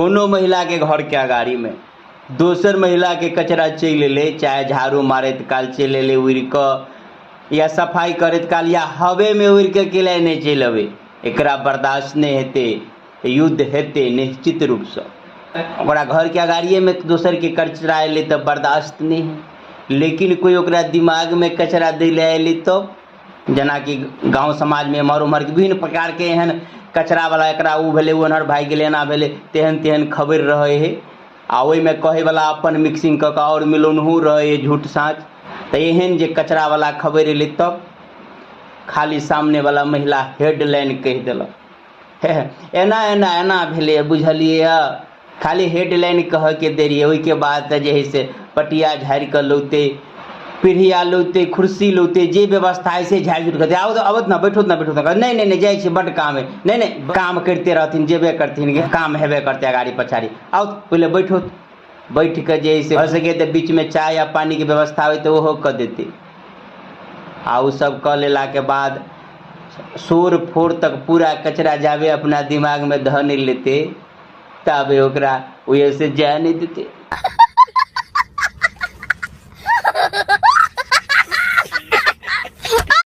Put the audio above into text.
कोनो महिलाके घरके अगाड़ीमे दोसर महिलाके कचरा चलि एलै, चाहे झाड़ू मारैत काल चलि एलै उड़ि कऽ, या सफाइ करैत काल, या हवेमे उड़ि कऽ केला नहि चलि अबै, एकरा बर्दाश्त नहि हेतै, युद्ध हेतै निश्चित रूपसँ। ओकरा घरके अगाड़िएमे दोसरके कचरा एलै तऽ बर्दाश्त नहि है, लेकिन कोइ ओकरा दिमागमे कचरा दै लए एलै तब, जेनाकि गाँव समाजमे एम्हर ओम्हरके विभिन्न प्रकारके एहन कचरावला एकरा ओ भेलै, ओ एन्हर भागि गेलै, एना भेलै, तेहन तेहन खबरि रहै हइ, आ ओहिमे कहैवला अपन मिक्सिंग कऽ कऽ आओर मिलौनहो रहै हइ झूठ साँच। तऽ एहन जे कचरावला खबरि एलै तब खाली सामनेवला महिला हेडलाइन कहि देलक, हे एना एना एना भेलैए, बुझलियै? खाली हेडलाइन कहऽके देरी, ओहिके बाद तऽ जे हइ से पटिया झाड़ि कऽ लौतै, पीढ़िया लौतै, कुर्सी लौतै, जे व्यवस्था हइ से झाड़ि झुड़ि कऽ आबत, आबत ने, बैठोत ने, बैठोत ने, नहि नहि नहि, जाइ छी, बड्ड काम हइ, नहि नहि, काम करिते रहथिन, जेबे करथिन, काम हेबे करतै अगाड़ी पछाड़ी, आउ पहिले बैठोत। बैठ कऽ जे हइ से भऽ सकै तऽ बीचमे चाय आ पानिके व्यवस्था होइ तऽ ओहो कऽ देतै। आ ओ सब कऽ लेलाके बाद शोर फोर तक पूरा कचरा जाबे अपना दिमागमे धऽ नहि लेतै ताबे ओकरा ओहिसँ जाय नहि देतै।